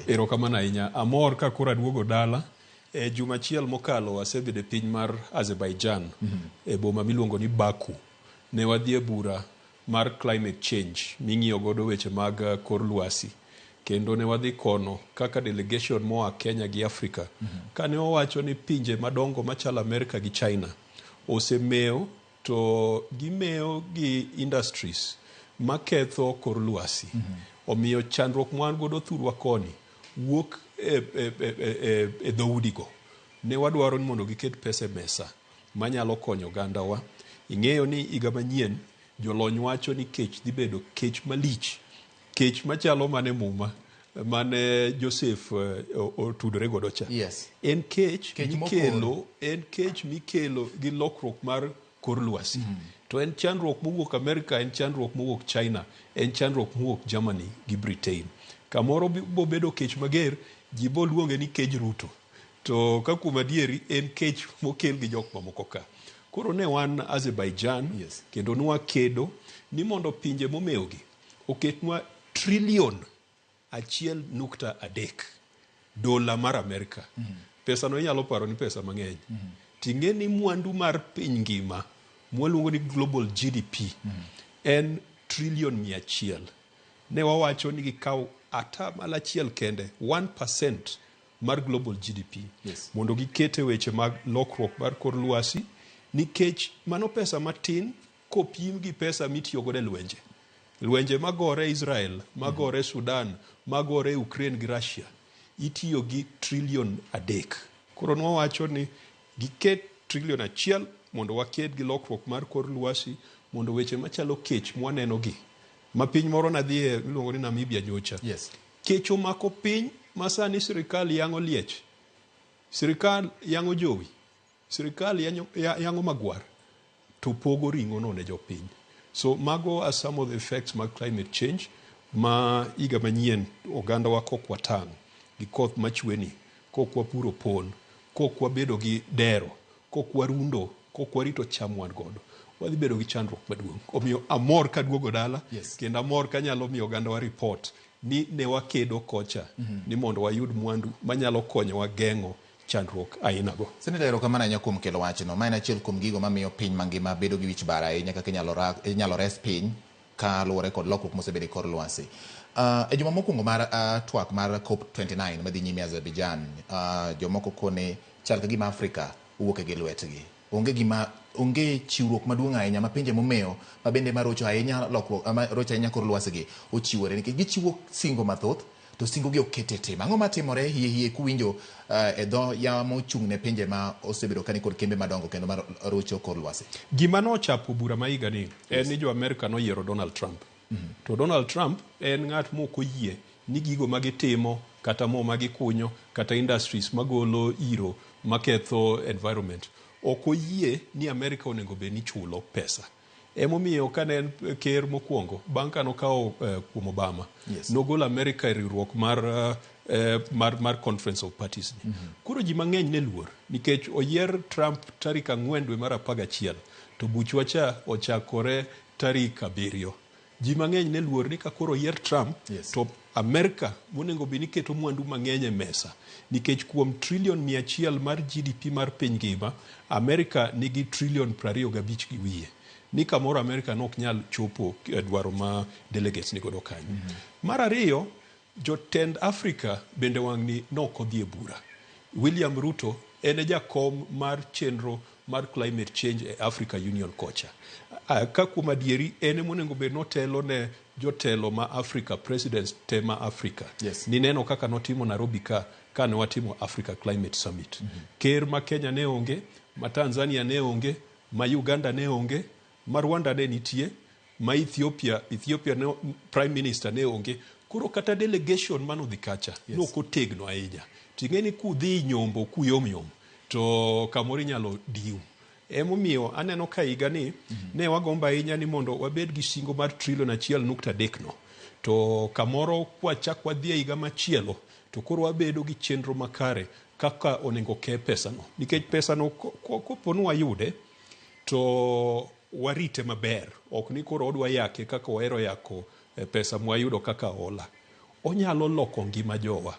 Erokamano ahinya. Amor ka koro aduogo dala. E juma achiel mokalo asebedo e piny mar Azerbaijan e boma miluongo ni Baku. Ne wadhi e bura mar climate change ming'iyo godo weche mag kor lwasi. Kendo ne wadhi kono kaka delegation moa Kenya gi Africa. Kane owacho ni pinje madongo machalo Amerika gi China osemewo to gimewo gi industries maketho kor lwasi. Omiyo chandruok mwan godo thurwa koni wuok e dhoudigo. Ne wadwaro ni mondo giket pesa e mesa manyalo konyo ogandawa. Ing'eyo ni higa manyien jolony wacho ni kech dhi bedo kech malich. Kech machalo mane muma mane Joseph otudore godo cha. Yes. En kech Kech mikelo, en kech mikelo gi lokruok mar kor lwasi. To en chandruok mowuok Amerika, en chandruok mowuok China, en chandruok mowuok Germany gi Britain. Kamoro bobedo kech mager, ji boluonge ni kej Ruto. To ka kuom adieri en kech mokel gi jok mamoko ka. Koro ne wan Azerbaijan, Yes. kendo nwakedo ni mondo pinje momewogi oketnwa trilion 1.3 dola mar Amerika. Pesa no inyalo paro ni pesa mang'eny. Ting'e ni mwandu mar piny ngima mwaluongo ni global GDP en trilion 100. Ne wawacho ni gikaw atamalo achiel kende 1% mar global GDP Yes. mondo giket e weche mag lokruok mar kor lwasi nikech mano pesa matin kopim gi pesa mitiyo godo e lwenje. Lwenje magore Israel, magore Sudan, magore Ukraine gi Russia itiyo gi trilion 3. Koro nwawacho ni giket trilion 1 mondo waked gi lokruok mar kor lwasi mondo weche machalo kech mwaneno gi ma piny moro nadhiye miluongo ni Namibia nyocha. Yes. Kech omako piny ma sani sirikal yang'o liech, sirikal yang'o jowi, sirikal yang'o magwar to pogo ring'o no ne jopiny. So mago are some of the effects mag climate change ma higa manyien oganda wa kok watang' gi koth machweni, kok wapuro pon, kok wabedo gi dero, kok warundo, kok warito cham wan godo, wadhi bedo gi chandruok maduong'. Omiyo amor kaduogo dala, Yes. kendo amor kanyalo miyo oganda wa report ni ne wakedo kocha ni mondo wayud mwandu manyalo konyowa geng'o chandruok aina go. Senator, erokamano ahinya kuom kelo wachno. Ma en achiel kuom gigo mamiyo piny mangima bedo gi wich bar ahinya kaka inyalo res piny kaluwore kod lokruok mosebedo e kor lwasi. E juma mokwongo mar twak mar COP29 madhi nyime Azerbaijan, jomoko kone chal ka gima Afrika wuok e gi lwetgi. Onge gima onge chiwruok maduong' ahinya ma pinje momewo ma bende marocho ahinya lokruok marocho ahinya kor lwasi gi ochiwore nikech gichiwo singo mathoth to singo gi ok ket e tim. Ang'o matimore hie hie kuwinjo e dho yawa mochung' ne pinje ma osebedo ka nikod kembe madongo kendo marocho kor lwasi? Gima nochapo bura ma higa ni en ni jo Amerika noyiero Donald Trump. To Donald Trump en ng'at mok oyie ni gigo ma gitimo kata mo ma gikunyo kata industries magolo iro maketho environment. Ok oyie ni Amerika onego bed ni chulo pesa. Emomiyo kane en ker mokwongo bang' ka nokawo kuom Obama, Yes. nogolo Amerika e riwruok mar Conference of Parties ni. Koro ji mang'eny ne luor nikech oyier Trump tarik 4 dwe mar 11 to buchwa cha ochakore tarik 7. Ji mang'eny ne luor ni ka koro oyier Trump, Yes. to Amerika monego bed ni keto mwandu mang'eny e mesa nikech kuom trilion 100 mar GDP mar piny ngima, Amerika nigi trilion 25 gi wiye. Ni kamoro Amerika nok nyal chopo dwaro ma delegates ni godo kanyo. Mar ariyo, jotend Afrika bende wang'ni nok odhi e bura. William Ruto en e jakom mar chenro mar climate change e Africa Union kocha. Ka kuom adieri en emonego bed notelo ne jotelo ma Africa, presidents te ma Africa. Yes. Nineno kaka notimo Nairobi ka kane watimo Africa Climate Summit. Ker ma Kenya ne onge, ma Tanzania ne onge, ma Uganda ne onge, ma Rwanda ne nitie, ma Ethiopia ne, Prime Minister ne onge. Koro kata delegation manodhi kacha Yes. nok otegno ahinya. Ting'e ni kudhi nyombo kuyom yom to kamoro inyalo diu. Emomiyo aneno ka higa ni ne wagombo ahinya ni mondo wabed gi singo mar trilion 1.3 no. To kamoro kwachak wadhi e higa machielo to koro wabedo gi chenro makare kaka onego ke pesano. Nikech pesano kopo ni wayude to warite maber. Ok ni koro odwa yake kaka wahero yako pesa mwayudo kaka hola. Onyalo loko ngima jowa.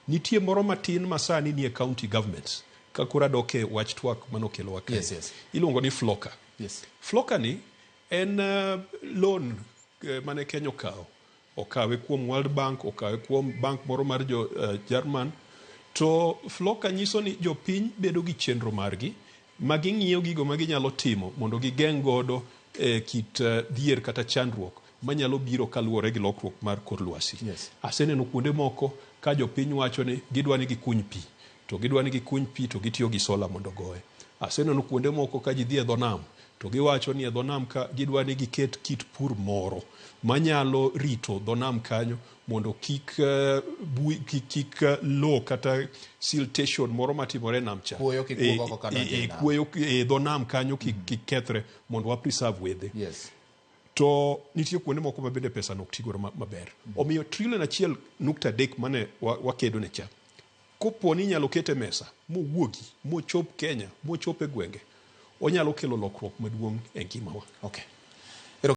Nitie moro matin ma sani nie county governments ka koro adok e wach twak manokelowa kae. Yes. Iluongo ni Floka. Floka ni en loan mane Kenya okawo. Okawe kuom World Bank, okawe kuom bank moro mar jo German. To Floka nyiso ni jopiny bedo gi chenro margi ma ging'iyo gigo ma ginyalo timo mondo gigeng' godo kit dhier kata chandruok manyalo biro kaluwore gi lokruok mar kor lwasi. Aseneno kuonde moko ka jopiny wacho ni gidwa ni gikuny pi, to gidwa ni gikuny pi to gitiyo gi sola mondo ogoye. Aseneno kuonde moko ka ji dhi e dho nam, to giwacho ni e dho nam ka gidwa ni giket kit pur moro manyalo rito dho nam kanyo mondo kik kik lowo kata siltation moro matimore e nam cha. Kuoyo kik wuog oko kadonjo e nam. Kuoyo e dho nam kanyo kik kethre mondo wa preserve wedhe. To nitie kuonde moko ma bende pesa no ok tigodo maber. Omiyo trilion 1.3 mane wakedo ne cha, kopo ni inyalo kete e mesa mowuogi mochop Kenya mochop e gwenge, onyalo kelo lokruok maduong' e ngimawa. Okay.